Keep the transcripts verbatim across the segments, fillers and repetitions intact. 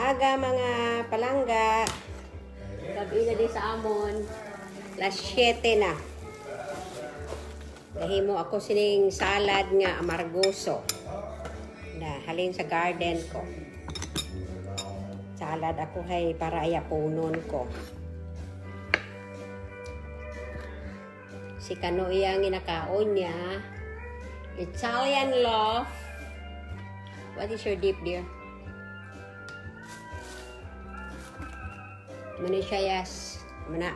Aga, mga palangga. Gabi na di sa amon. Las siete na. Gahimo ako sining salad nga amargoso. Na, halin sa garden ko. Salad ako hay para ayapunon ko. Si Kano iya ang ginakaon niya. Italian loaf. What is your dip, dear? Mani siya, yes. Mana.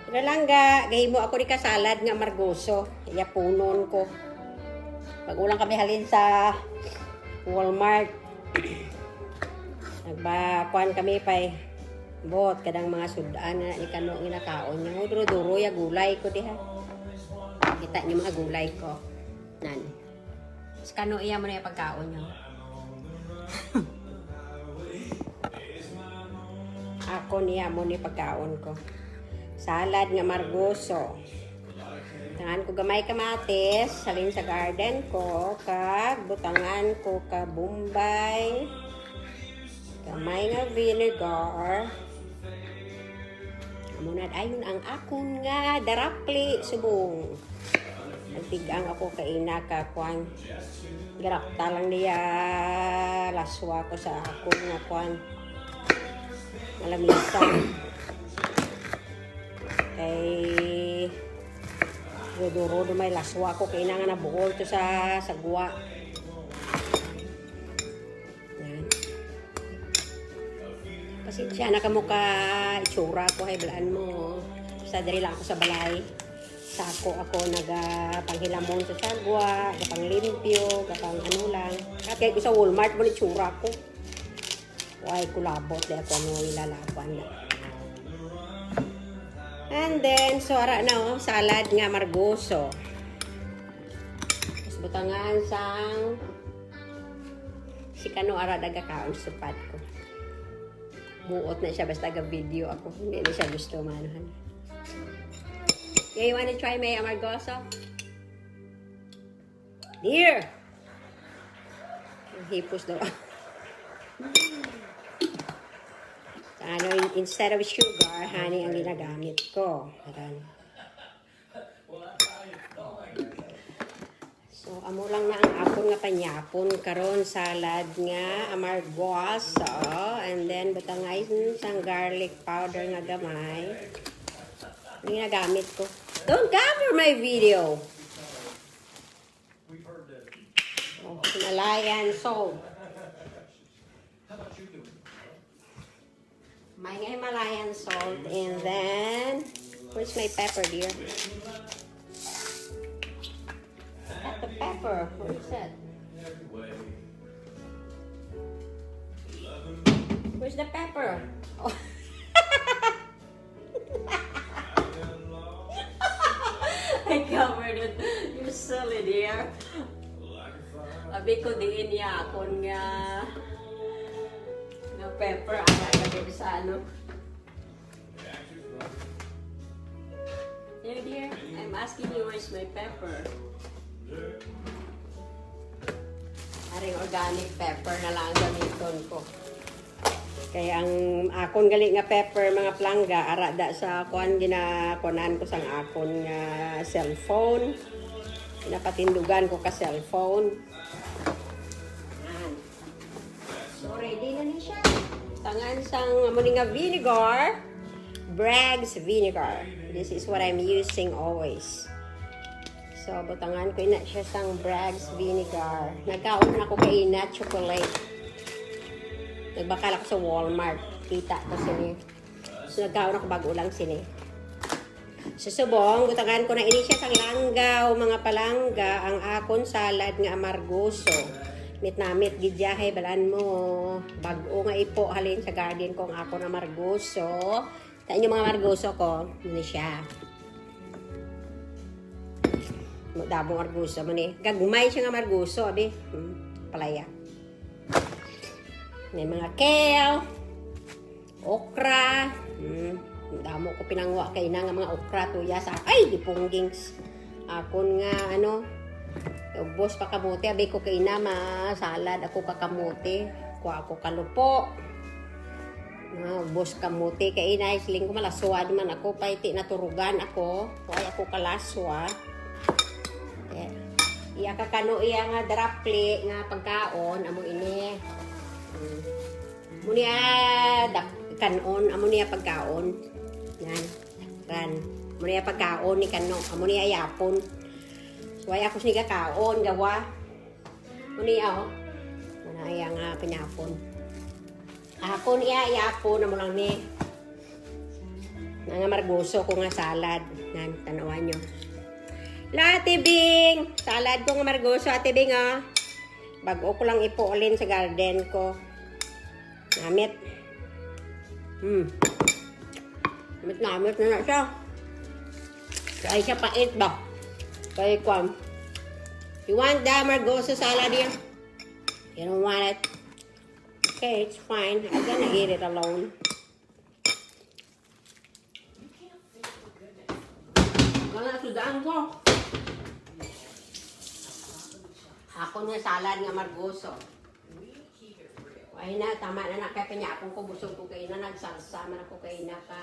Pero langga, gahimo ako di ka salad nga amargoso. Yapunon ko. Pag-ulang kami halin sa Walmart. Nagba-, kuan kami pay. Bot, kadang mga sudan na ni Kano ang ginakaon niya. Oh, duro-duro ya gulay ko diha. Kita niyo mga gulay ko. Nan. Mas Kano iya mo na yung pagkaon niyo. Ako niya mo ni pagkaon ko. Salad nga amargoso. Tangan ko gamay kamatis, halin sa garden ko, kag butangan ko ka Bombay. Gamay nga vinegar. Amo na dayon ang akon nga darapli subong. Nagtigang ako kay ina ka kwan. Garapta lang niya. Laswa ko sa akon nga kwan. Nga lamisa. Kay duro-duro may laswa ko kay ina nga nabuol to sa sagwa. Yan. Pasensya na kamo ka itsura ko, hay balaan mo. Sa diri lang ako sa balay. Sako ako nagapanghilamon sa sagwa, gapanglimpyo, gapang ano lang. At kay ko sa Walmart mo itsura ko. Way kulabot di ako ano ilalaban na. And then, so ara na oh, salad nga amargoso. Tapos butangan sang si Kano ara nagakaon sa pad ko. Buot na siya basta ga video ako. Hindi na siya gusto manuhan. Yeah, you wanna try my amargoso? Dear! Ang hipos daw. Ano, in- instead of sugar, honey ang ginagamit ko. Ayan. So, amo lang na ang akon nga panyapon karon, salad nga amargoso, and then butangay sang garlic powder nga gamay. Ang ginagamit ko. Don't cover my video. Oh, Himalayan salt. May nga Himalayan salt, and then, where's my pepper, dear? Got the pepper. Where is it? Where's the pepper? Oh. I covered it. You're silly, dear. Abi ko diin niya akon nga nga pepper ang nagkabit sa ano. Dear, dear, I'm asking you where's my pepper. Aring organic pepper na lang ang gamiton ko. Kay ang akon gali nga pepper, mga palangga, ara da sa kuan, ginakuanan ko sang akon nga cellphone. Ginapatindugan ko ka cellphone. Yan. So, ready na ni siya. Tangan sang amo ni nga vinegar. Bragg's vinegar. This is what I'm using always. So, butangan ko ina siya sang Bragg's vinegar. Nagkaon ako kay ina chocolate. Nagbakal ako sa Walmart. Kita ko sini. So, nagkaon ako bago lang sini. So, subong, butangan ko na ini siya sang langgaw, mga palangga, ang akon salad nga amargoso. Mitnamit gid yahay, balaan mo. Bago nga ipo, halin sa garden ko ang akon amargoso. Sa inyo mga amargoso ko, ano siya? Damo amargoso mo ni. Gagmay siya nga amargoso, abi. Hmm, palaya. May mga kale, okra. Hmm, damo ko pinangwa kay ina nga mga okra tuya sa, ay, dipunggings. Akon nga, ano, ubos pa kamote, abi ko kay ina, ma-salad ako ka kamote. Kuha ako kalupo. Ah, ubos kamote kay inay, siling ko malaswa naman ako, pay ti naturugan ako. Kuha ako kalaswa. Eh, iya ka kano iya nga darapli nga pagkaon, amo ini. Mm. Amo niya dap-, kanon, amo niya pagkaon. Yan. Ran. Amo niya pagkaon ni kano, amo niya yapon. So, ay ako siya kaon, gawa. Amo niya, oh. Amo na iya nga pinapon. Ako niya, yapon, amo lang ni. Nga margoso ko nga salad. Yan, tanawan nyo. La, Ate Bing! Salad ko nga margoso, Ate Bing, oh. Bago ko lang ipuulin sa garden ko. Namit. Hmm. Namit, namit na na siya. Kaya siya pait ba? Kaya kwan. You want the margoso salad here? You don't want it? Okay, it's fine. I'm gonna eat it alone. Wala, sudaan ko. Ako nga salad nga margoso. Ay na, tama na na. Kaya kanya akong kubusog ko kayo na nagsalsa man ako kayo na ka.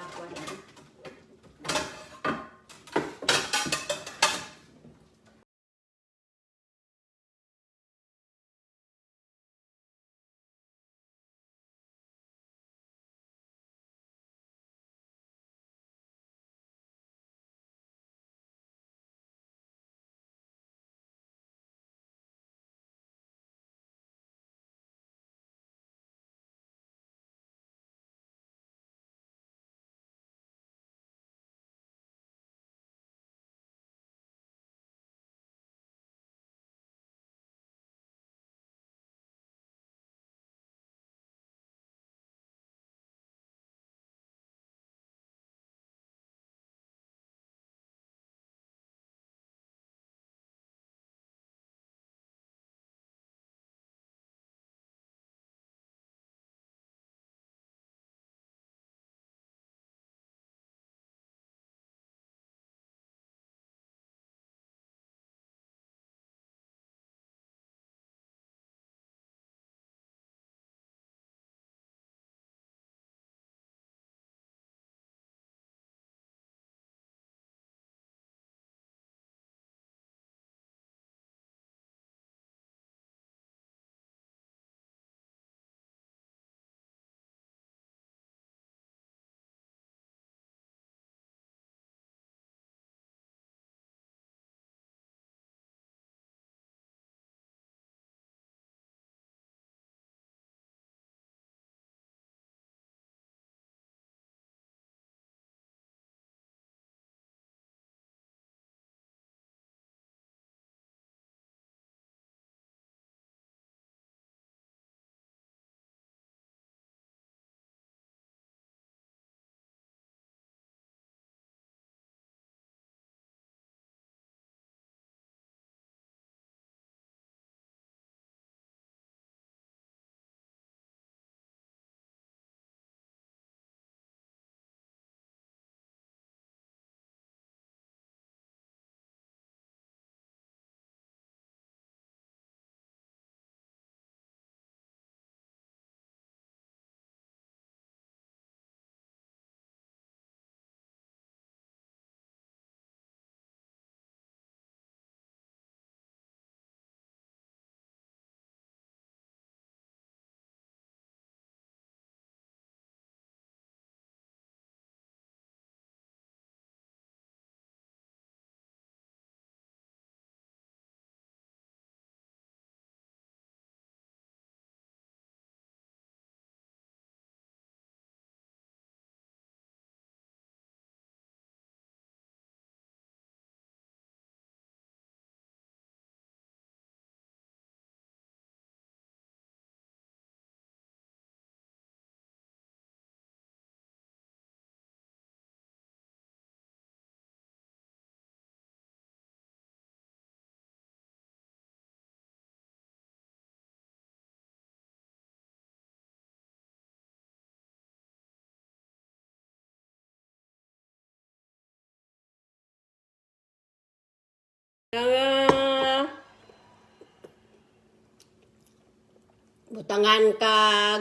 Tangan ka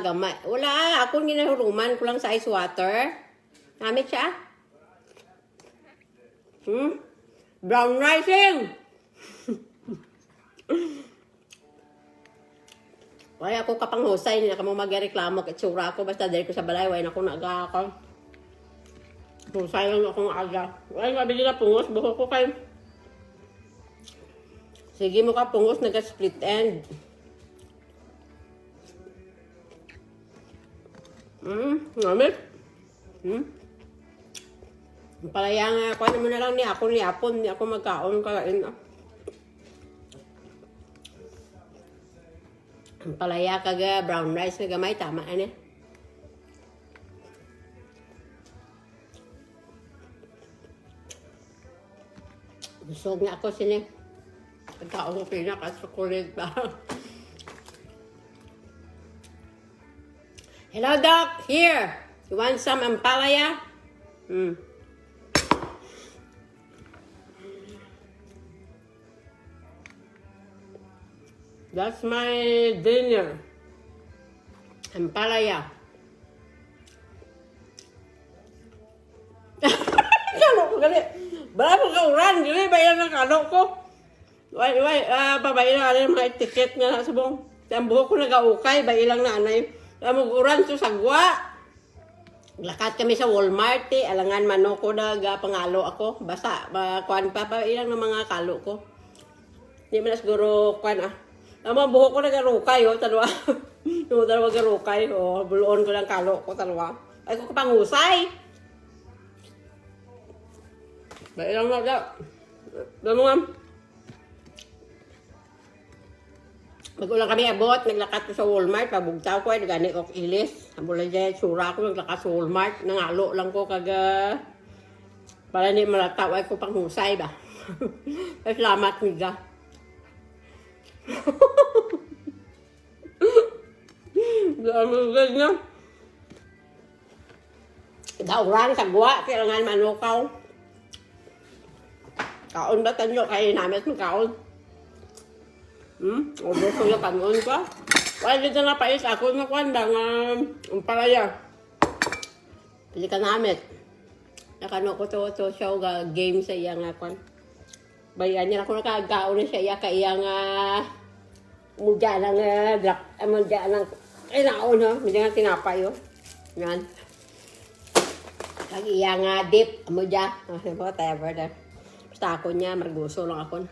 gamay. Wala, ako ginahuruman ko lang sa ice water. Namit siya. Hmm? Brown rice, eh. Wala ako kapanghusay, hindi na kamo magreklamo kay tsura ako. Basta diri ko sa balay, wala na ako nag-, ako. Husay lang akong aga. Wala nga, bili na pungos, buhok ko kay. Sige mo ka, pungos, naga-split end. Mm, namit. Hmm? Palaya nga, kuha mo na lang ni ako, ni Apon, ni ako magkaon, kalain, ah. Ang palaya kag, ah, brown rice nga gamay, tama na ni. Busog na ako sini. Pagkaon ko pinaka chocolate ba? Hello, Doc. Here. You want some ampalaya? Hmm. That's my dinner. Ampalaya. Kalo ko gali. Bala mo ka uran, gali ba yan ang kalo ko? Why, why, ah, babae na rin mga etiquette nga na subong. Ang buhok ko nagaukay, ba ilang na anay. Ang mag-uran to sagwa. Lakat kami sa Walmart, eh. Alangan mano ko nagapangalo ako. Basta, ba, kuan pa, pa ilang na mga kalo ko. Di man na siguro, kuan, ah. Ang mga buhok ko nagarukay, oh, talwa. Yung talwa garukay, oh, buloon ko lang kalo ko, talwa. Ay, ko kapangusay. Ba ilang na, da. Damo nga. Bago lang kami abot, naglakat ko sa Walmart, pabugtaw ko, ay, gani ko ilis. Amo lang dyan, sura ko, naglakat sa Walmart, nangalo lang ko, kag, ah, para di malataw, ay ko panghusay ba. Ay, salamat, miga. Dami, guys, na. Dauran, sagwa, kailangan manukaw. Kaon ba tanyo? Kay namit mo kaon. Hmm? Ubos ko yung kanon ko. Wala dito na pais. Ako na kwan ba nga ang palaya. Pili ka namit. Nakano ko to, to siya ga game sa iya nga kwan. Bayan niya ako nakagaon na siya iya ka iya nga mudya lang, eh, black, ah, mudya lang, ay, naon, ha? Mudya nga tinapay, oh. Yan. Lagi iya nga dip, mudya. Ah, whatever, eh. Basta ako niya, margoso lang ako.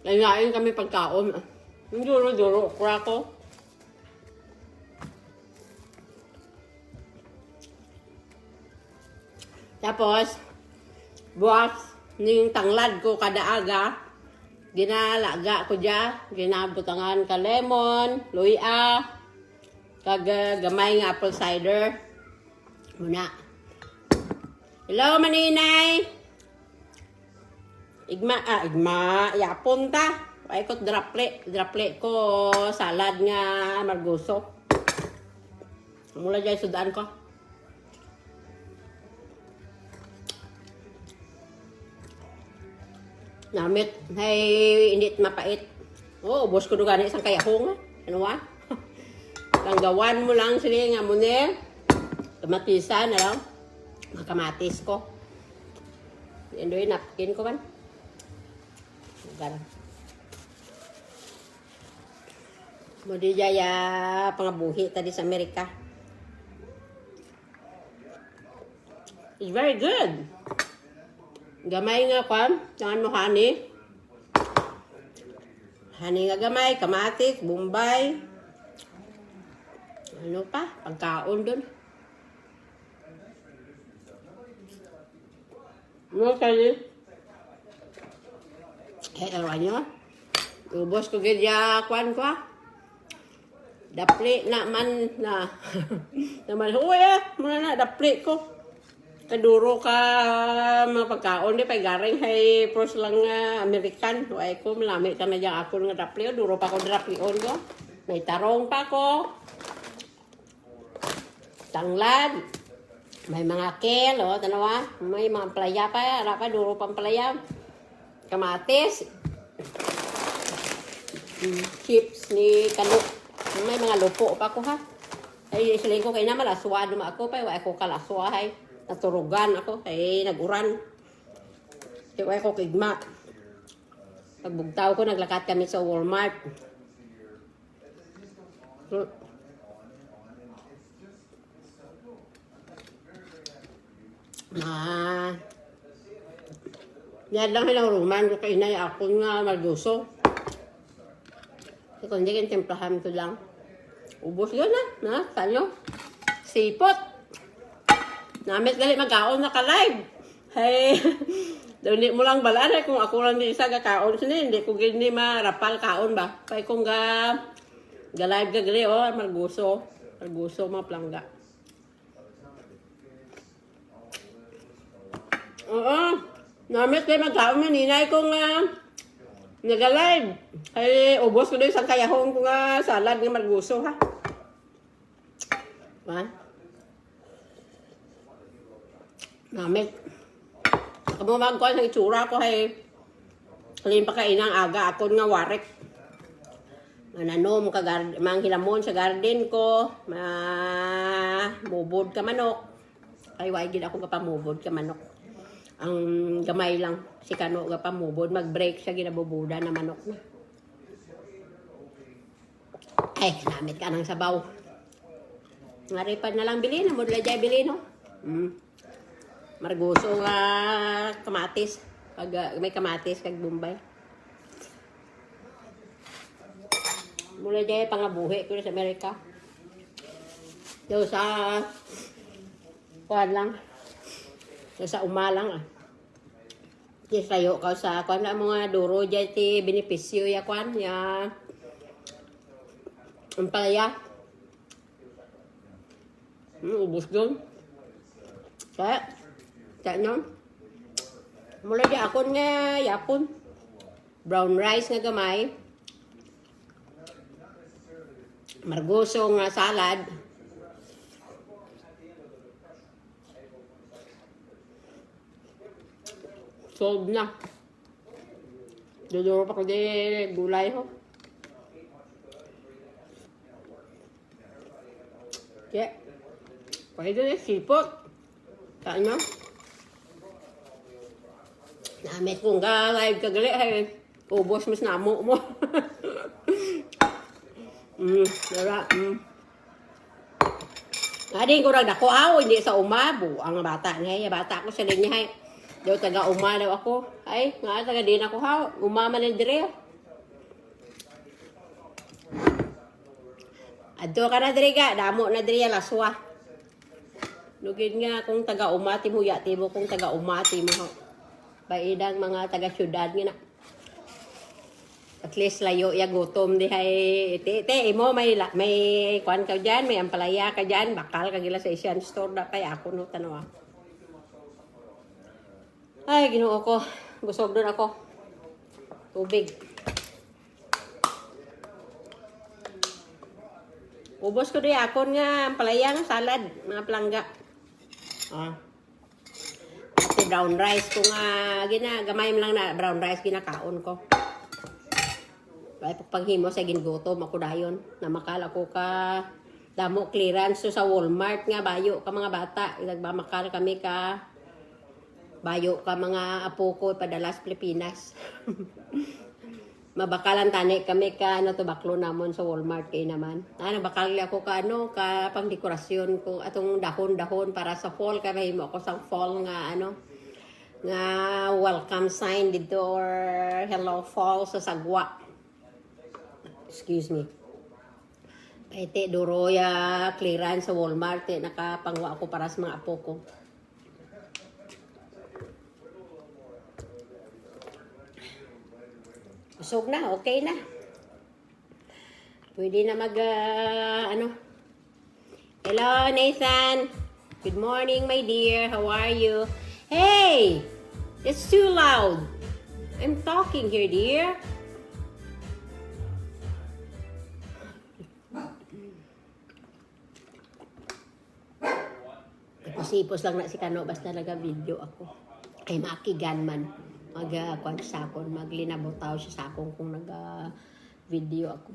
Lain-lain kami pagkaon, ah. Yung duro-duro, okra ko. Tapos, buwas ning tanglad ko kada aga, ginalaga ko dya, ginabutangan ka lemon, luya, kag, ah, gamay nga apple cider. Muna. Hello, Maninay! Igma, ah, igma, yapon ta. Ay ko draple, draple ko salad nga margoso. Mula dyan, sudaan ko. Namit, ay, init mapait. Oh, ubos ko do gani isang kayahong. Ano wa? Langgawan mo lang sila nga mo ni. Kamatisan, ano? Makamatis ko. Yan doy, napkin ko man. Lugar. Mo di jaya pangabuhi ta di sa Amerika. It's very good. Gamay nga kwan, tangan mo honey. Honey nga gamay, kamatis, bombay. Ano pa? Pagkaon dun. Mo kani? Eh, alam nyo? Ubos ko gid ya, kwan ko, ah. Dapli na man na. Naman, uy, ah, muna na, dapli ko. Kaduro ka mga pagkaon, di pa garing hay pros lang nga American. Uy, ko, malami ka na dyan ako nga dapli, oh. Duro pa ko daplion ko. May tarong pa ko. Tanglad. May mga kale, oh, tanawa. May mga ampalaya pa, ara pa, duro pa ampalaya. Kamatis. Mm, chips ni Kano. May mga lupo pa ko, ha. Ay, siling ko kay na malaswa duma ako pa, wa ako kalaswa, hay. Naturugan ako, kay nag-uran. Kay wa ako kigma. Pagbugtaw ko, naglakat kami sa Walmart. Ah. Yan lang hilang ruman ko kay inay ako nga malguso. Ito, hindi, timplahan ko lang. Ubos yun, ah. Na, tanyo. Sipot. Namit gali magkaon na ka live. Hey, daw hindi mo lang balaan, eh, kung ako lang di isa gakaon sini, hindi ko gini marapal kaon ba? Kay kung ga, ga live ka gali, oh, marguso. Marguso, mga palangga. Oo. Namit kay magkaon na ninay ko nga naga-live. Ay, ubos ko na isang kayahon ko nga salad nga marguso, ha? Ha? Namit. Ako mo magkuha sa itsura ko, hay. Halin pa kainang aga, akon nga warik. Mananom ka gard-, manghilamon sa garden ko, ma-, mubod ka manok. Ay, why gid ako gapamubod ka manok? Ang gamay lang, si Kano gapamubod, mag-break siya, ginabubuda na manok na. Ay, namit ka ng sabaw. Ngari pa na lang bilin, mo dala jay bilin, no? Mm. Marguso nga kamatis. Pag ah, may kamatis, kag Bombay. Mula jay pangabuhi ko sa Amerika. Daw sa kuan lang. Daw sa uma lang, ah. Di sayo ka sa kuan na mga duro jay ti benepisyo ya kuan ya ang palaya. Hmm, ubos dun. Kaya, kaya no? Mula di akon nga yapon. Brown rice nga gamay. Marguso nga salad. Solve na. Duduro pa ko di gulay ho. Kaya, pwede na sipot. Kano? Namit kong ga-live ka gali, ay. Ubos mas namo mo. Mm, dara, mm. Adi ko nagdako, aw, hindi sa uma, bu-, ang bata nga, ya, bata ko sa linya, hay. Daw taga uma daw ako. Ay, nga taga din ako, ha? Uma man ang dire. Adto ka na diri ga, damo na diri ang laswa. Lugid nga kung taga uma ti mo, ya ti mo kung taga uma ti mo, ha? Baidang mga taga syudad nga na. At least layo ya gutom di hay. Iti, iti, imo may la-, may kuan ka diyan, may ampalaya ka diyan, bakal ka gila sa Asian store da kay ako no tanawa. Ay, Ginoo ko, busog dun ako. Tubig. Ubos ko di akon nga ampalaya nga salad, mga palangga. Ah. Ate, brown rice ko nga gina-, gamay man lang na brown rice ginakaon ko. Kay pagpanghimo sa gingutom ako dayon. Namakal ako ka damo clearance so sa Walmart nga bayo ka mga bata. Nagmamakal kami ka bayo ka mga apo ko padala sa Pilipinas. Mabakalan tani kami ka ano to baklo namon sa Walmart kay naman. Ah, nabakal ako ka ano ka pang dekorasyon ko atong dahon-dahon para sa fall kay mahimo ako sang fall nga ano nga welcome sign dito or hello fall sa sagwa. Excuse me. Kay ti duro ya clearance sa Walmart, ti nakapangwa ako para sa mga apo ko. Busog na, okay na. Pwede na mag, ah, ano. Hello, Nathan. Good morning, my dear. How are you? Hey! It's too loud. I'm talking here, dear. Ipos-ipos lang na si Kano, basta naga-video ako. Ay, makigan man. Mag, ah, kuwan sa akon, maglinabutaw siya sa akon kung naga-video ako.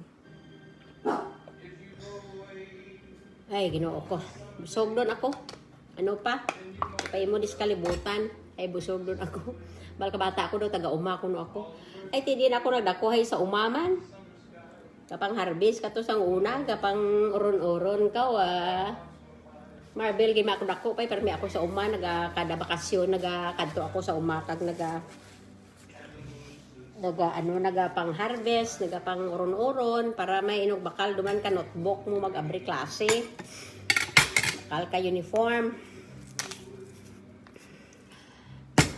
Ay, Ginoo ko. Busog doon ako. Ano pa? Pa imo dis kalibutan. Ay, busog doon ako. Bal ka bata ako do, taga uma ko no ako. Ay, ti di na ako nagdakuhay sa umaman. Kapang harvest ka to sang una, kapang uron-uron ka, wa. Marvel gima ako dako, pay, pero may ako sa uma, naga, kada bakasyon, naga, kadto ako sa uma, kag naga, naga, ano, naga pang harvest, naga pang uron-uron, para may inog bakal, duman ka notebook mo, mag-abri klase. Bakal ka uniform.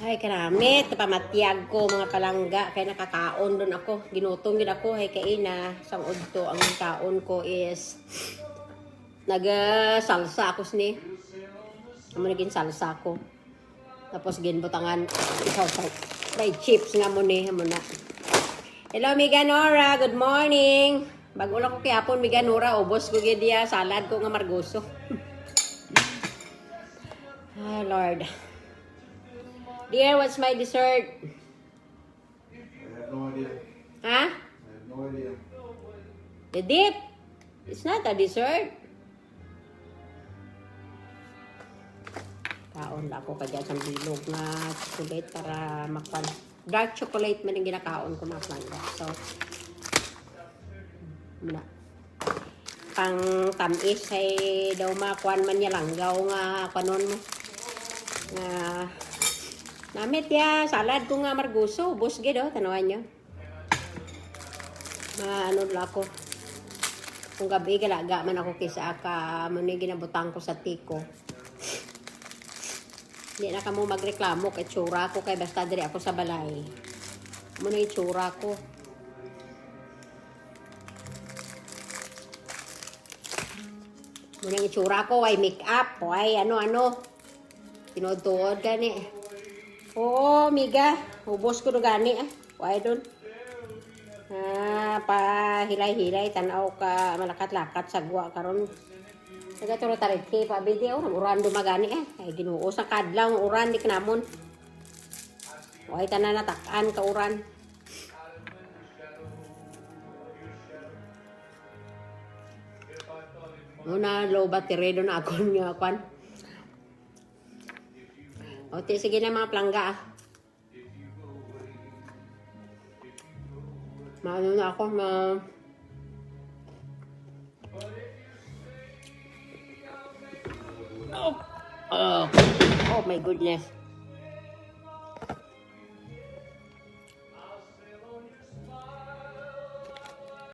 Ay, karamit, pamatyag ko, mga palangga, kay nakakaon doon ako. Ginutom gid ako, ay kaina, sang udto, ang kaon ko is, naga salsa ako sini. Amo naging salsa ko. Tapos ginbutangan, sa, sa fried chips nga mo ni, amo na. Hello, Miga Nora. Good morning. Bago lang ko kihapon, Miga Nora. Ubos ko gid iya. Salad ko nga margoso. Ah, Lord. Dear, what's my dessert? I have no idea. Ha? I have no idea. The dip? It's not a dessert. Kaon lang ako kaya sa bilog nga chocolate para makwan. Dark chocolate man ang ginakaon ko, mga palangga. So, muna. Pang tamis ay daw makuan man niya langgaw nga kuanon mo. Nga namit ya, salad ko nga margoso, ubos gid, oh, tanawan niyo. Ma, ano lang ako. Kung gabi, galaga man ako kisa ka, mo ni ginabutang ko sa tiko. Di na kamo magreklamo kay tsura ko, kay basta diri ako sa balay. Mo na itsura ko. Mo na itsura ko, way make up, way ano-ano. Tinuod-tuod gani. Oo, miga. Ubos ko do gani, eh. Way dun. Ah, pahilay-hilay, tanaw ka, malakat-lakat sa gwa karon. Nagaturo tariti pa, bidi, oh, uran dumagani, eh. Ay, Ginoo, sa kadlaw, uran, di kanamon. Way tanan natak-an ka uran. Una, low battery doon akon nga kwan. O, ti, sige na, mga palangga, ah. Maano na ako, ma-, oh, oh, oh my goodness.